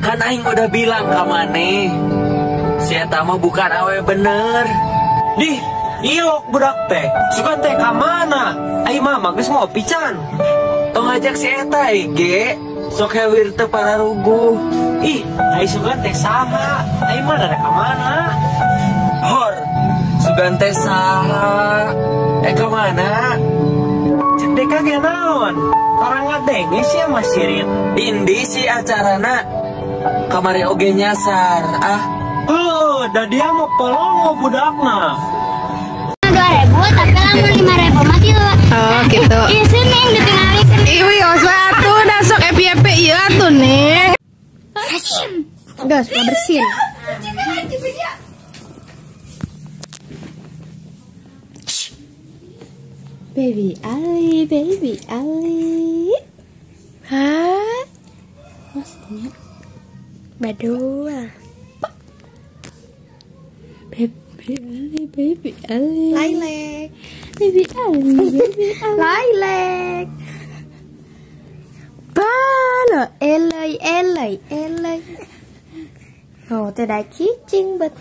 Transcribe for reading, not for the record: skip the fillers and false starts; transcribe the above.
Kan aing udah bilang ka maneh. Si eta mah bukan awe bener. Dih, ilok budak teh. Sugan teh ka mana? Ai mama geus ngopi can. Tong ngajak si eta ge. Sok hewir teu pararuguh. Ih, ai sugan teh saha? Ai mana rek ka mana? Hor, sugan teh saha? Ka mana? Cek deka ge naon? Tarang ngadenge sia mah sirit. Indi si acarana kamari oge nyasar ah. Heuh, da dia mah polongo budakna. 2.000 tapi lamun 5.000 mah tilu. Oh, gitu. Ih, seneng ditingalikeun. Ih, wios we atuh da sok FYP ieu atuh, Neng. Gas, suka bersin. Baby Ali, baby Ali. Hah? Maksudnya? Badua. Baby Ali, baby Ali. Lailek. Baby Ali, baby Ali. Lailek. Balo, elai, elai, elai. Oh, tidak cicing bet.